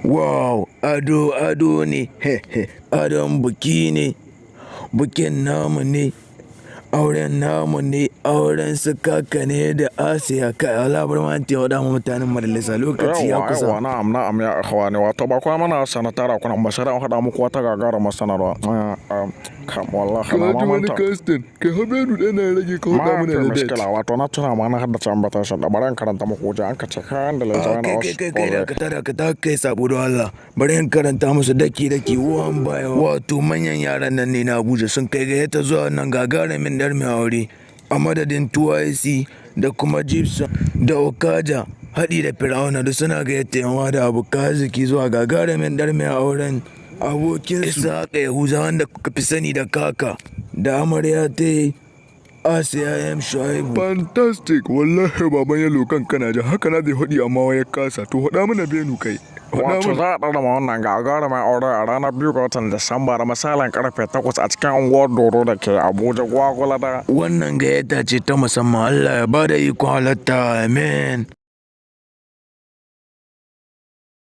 Wow, ado ado ne, adon buki ne, bukin namu ne, auren namu ne, auren su Kaka ne da Asiya. Kai, Allah bar ma ta faɗa ma mutanen majalisa, lokaci ya Yawwa. kusa. Yawwa, na'am, na'am, ya ikhwani. Wato ba kuma mana sanatara kuna ba, sai an haɗa muku wata gagarumar sanarwa. Kam, wallahi Ka na ji wani mamanta. kastin kai habenu ɗana rage ka faɗa Ma mana fi da date. miskila, wato na tuna ma na haddace invitation da bari in karanta muku wajen an ka ce kayan da Ah, lalata kai, kai, kai, kai, dakata, dakata, kai sabo, don Allah. Bari in karanta musu daki daki, one by one. Wato manyan yaran nan ne na Abuja sun kai gayyata zuwa nan gagarumin dar mai aure a madadin 2IC da kuma Gibson da Okaja haɗi da Fir'auna, duk suna gayyata yan da abokan arziki zuwa gagarumin dar mai auren abokin Isaac Yahuza, wanda kuka fi sani da Kaka, da amarya ta yi Asiya M Shuaibu. Fantastic! Wallahi baban Yalo kan kana ji haka na zai faɗi, amma wai ya kasa. To, faɗa mana benu, kai faɗa Wato mana. za a ɗaura ma wannan gagarumin aure a ranar 2 ga watan Disamba da misalin karfe 8 a cikin unguwar Dodo da ke Abuja, Gwagwalada. Wannan gayyata ce ta musamman. Allah ya bada ikon halatta, amen.